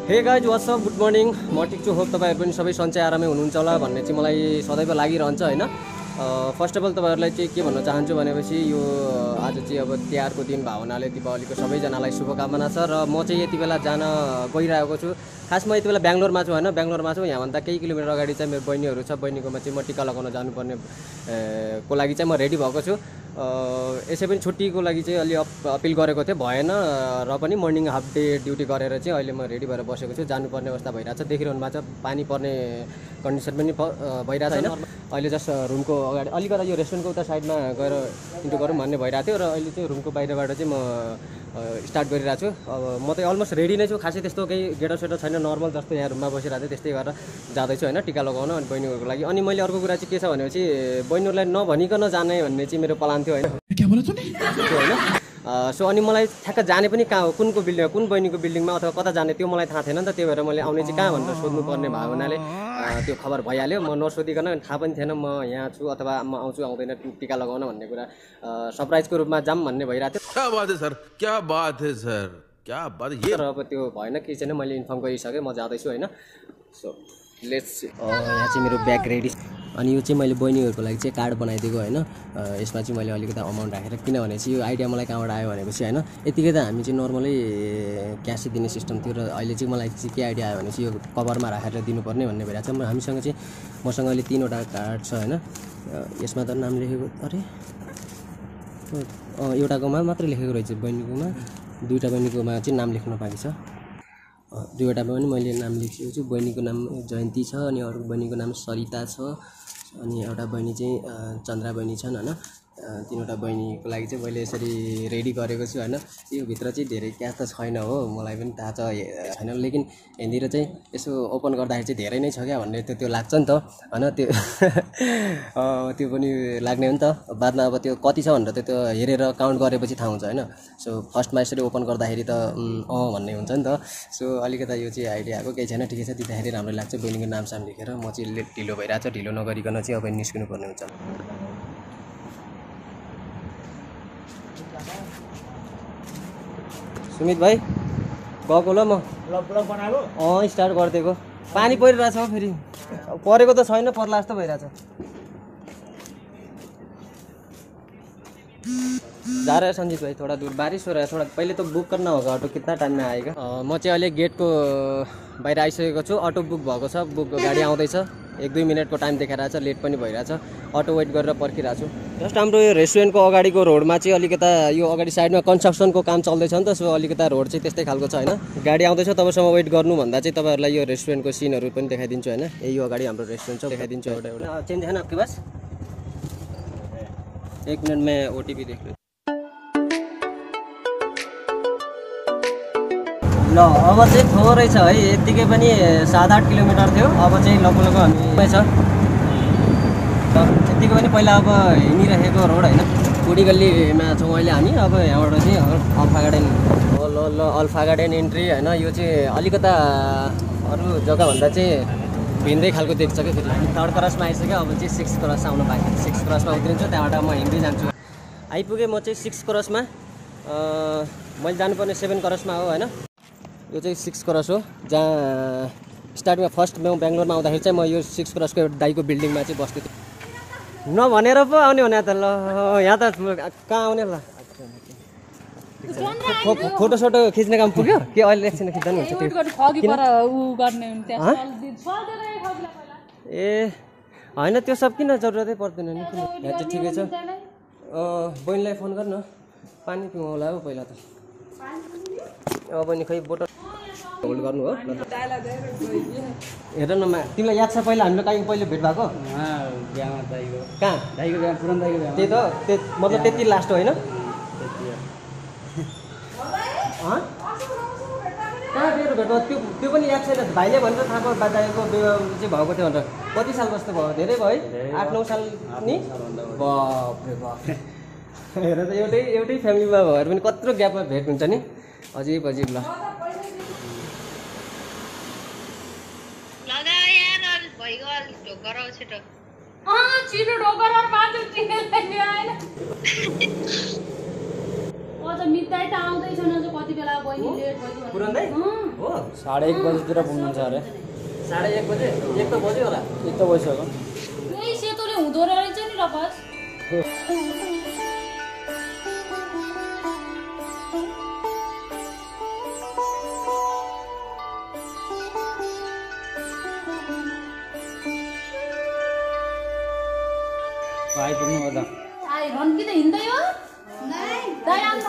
Hey guys what's up, good morning. म ठिक छु, होप तपाईँहरू पनि सबै सन्चै आरामै हुनुहुन्छ होला भन्ने चाहिँ मलाई सदैव लागिरहन्छ होइन। फर्स्ट अफ अल तपाईँहरूलाई चाहिँ के भन्न चाहन्छु भनेपछि यो आज चाहिँ अब तिहारको दिन भएको हुनाले दीपावलीको सबैजनालाई शुभकामना छ। र म चाहिँ यति बेला जान गइरहेको छु। खास म यति बेला बेङ्गलोरमा छु होइन, बेङ्गलोरमा छु। यहाँभन्दा केही किलोमिटर अगाडि चाहिँ मेरो बहिनीहरू छ, बहिनीकोमा चाहिँ म टिका लगाउन जानुपर्ने को लागि चाहिँ म रेडी भएको छु। यसै पनि छुट्टीको लागि चाहिँ अलि अपिल गरेको थिएँ, भएन र पनि मर्निङ हाफ डे ड्युटी गरेर चाहिँ अहिले म रेडी भएर बसेको छु। जानुपर्ने अवस्था भइरहेछ, देखिरहनु भएको छ पानी पर्ने कन्डिसन पनि भइरहेछ होइन। अहिले जस्ट रुमको अगाडि अलिकता यो रेस्टुरेन्टको उता साइडमा गएर इन्टु गरौँ भन्ने भइरहेको थियो र अहिले चाहिँ रुमको बाहिरबाट चाहिँ म स्टार्ट गरिरहेको छु। अब म चाहिँ अलमोस्ट रेडी नै छु, खासै त्यस्तो केही गेटअप सेटअप छैन, नर्मल जस्तो यहाँ रुममा बसिरहेको थिएँ त्यस्तै गरेर जाँदैछु होइन टिका लगाउन अनि बहिनीहरूको लागि। अनि मैले अर्को कुरा चाहिँ के छ भनेपछि बहिनीहरूलाई नभनिकन जाने भन्ने चाहिँ मेरो प्लान थियो होइन होइन। सो अनि मलाई ठ्याक्क जाने पनि कहाँ हो, कुनको बिल्डिङ, कुन बहिनीको बिल्डिङमा अथवा कता जाने त्यो मलाई थाहा थिएन नि त। त्यही भएर मैले आउने चाहिँ कहाँ भनेर सोध्नुपर्ने भएको हुनाले त्यो खबर भइहाल्यो। म नसोधिकन थाहा पनि थिएन म यहाँ छु अथवा म आउँछु आउँदैन टिका लगाउन भन्ने कुरा सरप्राइजको रूपमा जाम भन्ने भइरहेको थियो। क्या बात है सर, क्या बात है सर, क्या बात है। तर अब त्यो भएन, केही छैन, मैले इन्फर्म गरिसकेँ, म जाँदैछु होइन। सो लेट्स यहाँ चाहिँ मेरो ब्याग रेडी। अनि यो चाहिँ मैले बहिनीहरूको लागि चाहिँ कार्ड बनाइदिएको होइन। यसमा चाहिँ मैले अलिकति अमाउन्ट राखेर, किनभने चाहिँ यो आइडिया मलाई कहाँबाट आयो भनेपछि होइन, यतिकै त हामी चाहिँ नर्मलै क्यासै दिने सिस्टम थियो र अहिले चाहिँ मलाई चाहिँ के आइडिया आयो भने चाहिँ यो कभरमा राखेर दिनुपर्ने भन्ने भइरहेको छ। हामीसँग चाहिँ मसँग अहिले 3वटा कार्ड छ होइन। यसमा त नाम लेखेको, अरे एउटाकोमा मात्रै लेखेको रहेछ, बहिनीकोमा 2वटा बहिनीकोमा चाहिँ नाम लेख्न बाँकी छ। 2वटामा पनि मैले नाम लेखिसकेको छु। बहिनीको नाम जयन्ती छ अनि अरू बहिनीको नाम सरिता छ अनि एउटा बहिनी चाहिँ चन्द्रा बहिनी छन् होइन। 3वटा बहिनीको लागि चाहिँ मैले यसरी रेडी गरेको छु होइन। यो भित्र चाहिँ धेरै क्यास त छैन हो, मलाई पनि थाहा छैन, लेकिन यहाँनिर चाहिँ यसो ओपन गर्दाखेरि चाहिँ धेरै नै छ क्या भन्ने त्यो लाग्छ नि त होइन। त्यो पनि लाग्ने हो नि त बादमा, अब त्यो कति छ भनेर त्यो हेरेर काउन्ट गरेपछि थाहा हुन्छ होइन। सो फर्स्टमा यसरी ओपन गर्दाखेरि त भन्ने हुन्छ नि त। सो अलिकता यो चाहिँ आइडिया आएको, केही छैन, ठिकै छ, दिँदाखेरि राम्रो लाग्छ। बहिनीको नामसाम लेखेर म चाहिँ ढिलो भइरहेको छ, ढिलो नगरिकन चाहिँ अब निस्किनु पर्ने हुन्छ। सुमित भाइ गएको ल, म स्टार्ट गरिदिएको। पानी परिरहेछ फेरि, परेको त छैन, पर्ला जस्तो भइरहेछ। जा रहा है संजीत भाई, थोड़ा दूर बारिश हो रहा है, थोड़ा पहले तो बुक करना होगा ऑटो, कितना टाइम में आएगा। म चाहिँ अहिले गेटको बाहिर आइसकेको छु। अटो बुक भएको छ, गाडी आउँदैछ, 1-2 मिनटको टाइम देखाइरहेछ, लेट पनि भइरहेछ। अटो वेट गरेर पर्खिरहेको छु। जस्ट हाम्रो यो रेस्टुरेन्टको अगाडिको रोडमा चाहिँ अलिकता यो अगाडि साइडमा कन्स्ट्रक्सनको काम चल्दैछ नि त। सो अलिकता रोड चाहिँ त्यस्तै खालको छ होइन। गाडी आउँदैछ, तबसम्म वेट गर्नु भन्दा चाहिँ तपाईँहरूलाई यो रेस्टुरेन्टको सिनहरू पनि देखाइदिन्छु होइन। यो अगाडि हाम्रो रेस्टुरेन्ट छ, देखाइदिन्छु एउटा चेन्ज छैन आपके पास। 1 मिनट में ओटिपी देख लो। ल अब चाहिँ थोरै छ है, यत्तिकै पनि 7-8 किलोमिटर थियो, अब चाहिँ लगभग हामी छ। यत्तिकै पनि पहिला अब हिँडिरहेको रोड होइन, बुढी गल्लीमा छौँ अहिले हामी। अब यहाँबाट चाहिँ alpha garden alpha garden entry होइन। यो चाहिँ अलिकता अरू जग्गाभन्दा चाहिँ भिन्दै खालको देख्छ क्या। फेरि हामी 3rd क्रसमा आइसक्यो, अब चाहिँ 6th क्रस आउनु बाँकी। 6th क्रसमा उत्रिन्छु, त्यहाँबाट म हिँड्दै जान्छु। आइपुगेँ म चाहिँ 6th क्रसमा। मैले जानुपर्ने 7 क्रसमा हो होइन। यो चाहिँ 6th क्रस हो, जहाँ स्टार्टिङमा फर्स्ट म बेङ्गलोरमा आउँदाखेरि चाहिँ म यो 6th क्रसको एउटा दाइको बिल्डिङमा चाहिँ बस्थेँ। नभनेर पो आउने भने त ल, यहाँ त कहाँ आउने ल। फोटो सोटो खिच्ने काम पुग्यो कि अहिले एकछिन खिच्दा नि हुन्छ? ए होइन, त्यो सब किन जरुरतै पर्दैन नि, यहाँ चाहिँ ठिकै छ। बहिनीलाई फोन गर्न, पानी पिउँ होला हो पहिला त। बहिनी खै बोतल होल्ड गर्नु हो। हेर न, तिमीलाई याद छ पहिला हामीलाई कहीँ पहिले भेट भएको? कहाँ? त्यही त, मतलब त्यति लास्ट होइन? कहाँ मेरो भेट भयो त्यो पनि याद छैन। भाइले भनेर थाहा भयो दादाको चाहिँ भएको थियो भनेर। कति साल जस्तो भयो? धेरै भयो है, 8-9 साल नि। बाफ्रे बाफ, हेर त, एउटै फ्यामिलीमा भएर पनि कत्रो ग्यापमा भेट हुन्छ नि, अजिब अजिब। ल अझ मिताइ त आउँदै छैन अझ कति बेला बहिनी लेट भयो पुरन्दै हो 1:30 बजेतिर पुग्नुहुन्छ अरे 1:30 बजे 1 त बज्यो होला 1 त बजिसक्यो यही सेतोले हुँदो रहेछ नि रपस आइपुग्नु हो त आइ रन्की त हिँड्दै हो दाइ आउँछ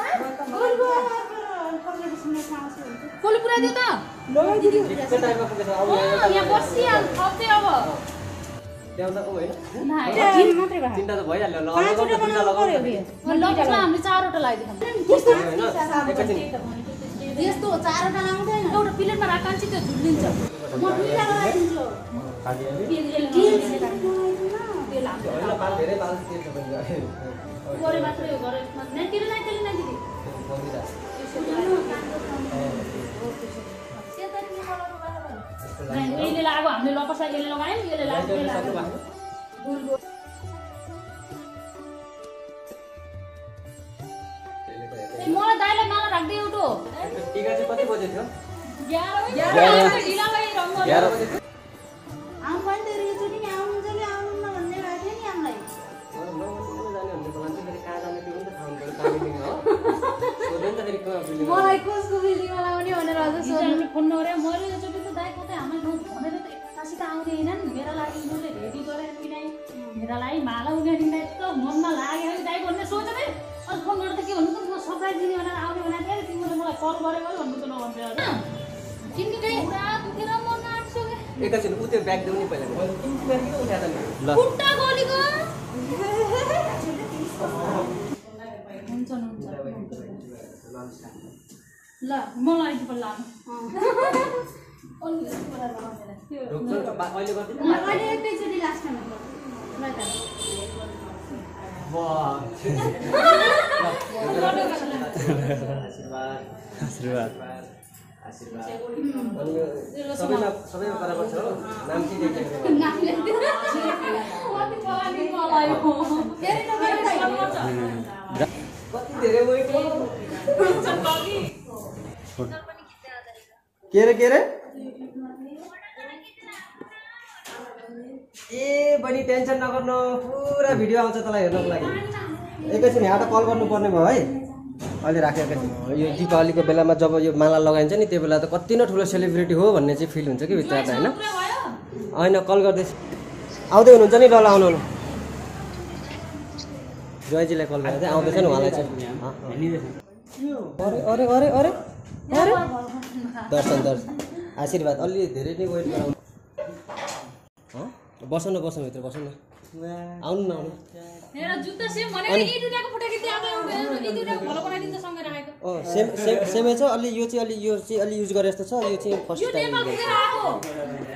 कोली पुऱ्याइदियो त ठिक्कै टाइममा पुगेछ अब यहाँ बसिहाल थप्दै अब ल्याउँदा को हैन मात्रै भयो चिन्ता त भइहाल्यो ल अब दुईटा लगाउनु लगमा हामीले 4वटा लगाइदिउँ यस्तो 4वटा लाउँदैन एउटा प्लेटमा राखान्छ त्यो झुल्लिन्छ म 2टा लगाइदिन्छु हैन पाल धेरै पाल दिन्छ पनि गरे मात्रै हो गरे नाइतिर नाइतिर यसले लाग्यो हामीले लपसा यसले लगायौँ यसले लाग्यो मलाई दाइलाई माला राख्दै एउटो टिका चाहिँ कति बजे थियो 11 ढिला भई रङ 11 बजे आउँ पनि त रेचोटी नि आउनुहुन्छ कि आउनुहुन्न भन्ने भएको थियो नि हामीलाई मलाई कसको बिल्डिङमा लाउने भनेर अझ सोध्नु फोन नगरे मैले एकचोटि त दाइ कतै हामीलाई भनेर त एकतासित आउँदै हैनन् मेरा लागि उनीहरूले रेडी गरेर किनाइ मेरा लागि माला उनीहरूले त मनमा लाग्यो दाइ भन्ने सोचेँ अनि फोन गरेर त के भन्नु त म सरप्राइज दिने भनेर आउने भनेको थिएँ तिमीले मलाई कल गरेको भन्नु त नभन्थ्यो होइन किनकि पुरा दुखेर म नाच्छु के एकैछिन उ त्यो ब्याग देऊ नि पहिला किन उठाएर नि ल खुट्टा गलेको हुन्छ ल मलाई पनि लानु अहिले गर्दिन अहिले एकैचोटि लास्ट टाइम ल त आशीर्वाद अनि यो सबैमा बराबर छ हो नाम के लेखेको नाम लेख्दिनु कति पलानी मलाई हो फेरि त मेरो कति धेरै मोइको के रे ए बहिनी टेन्सन नगर्नु पुरा भिडियो आउँछ तँलाई हेर्नको लागि एकैछिन यहाँ त कल गर्नुपर्ने भयो है अहिले राखेँ एकैछिन यो दीपावलीको बेलामा जब यो माला लगाइन्छ नि त्यो बेला त कति न ठुलो सेलिब्रिटी हो भन्ने चाहिँ फिल हुन्छ कि भित्र त होइन होइन कल गर्दैछु आउँदै हुनुहुन्छ नि ल आउनु जोइजीलाई कल गरेर चाहिँ आउँदैछ नि उहाँलाई चाहिँ अरे अरे अरे अरे दर्शन आशीर्वाद अलि धेरै नै वेट गराउनु बस्नु न बस्नु भित्र बस्नु न आउनु न आउनु मेरो जुत्ता सेम भनेको यी दुईटाको फोटो खिच्दै आएको यी दुईटाको भलो बनाइदिन्छ सँगै राखेको सेमै छ अलि यो चाहिँ अलि युज गरे जस्तो छ यो चाहिँ फर्स्ट टाइम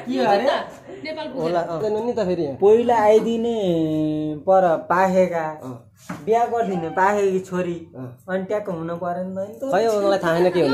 के अरे नेपाल होला नि त फेरि पहिला आइदिने पर पाखेका बिहा गरिदिने पाखेकी छोरी अनि ट्याक्क हुन पर्यो नि त खै मलाई थाहा छैन के हुनु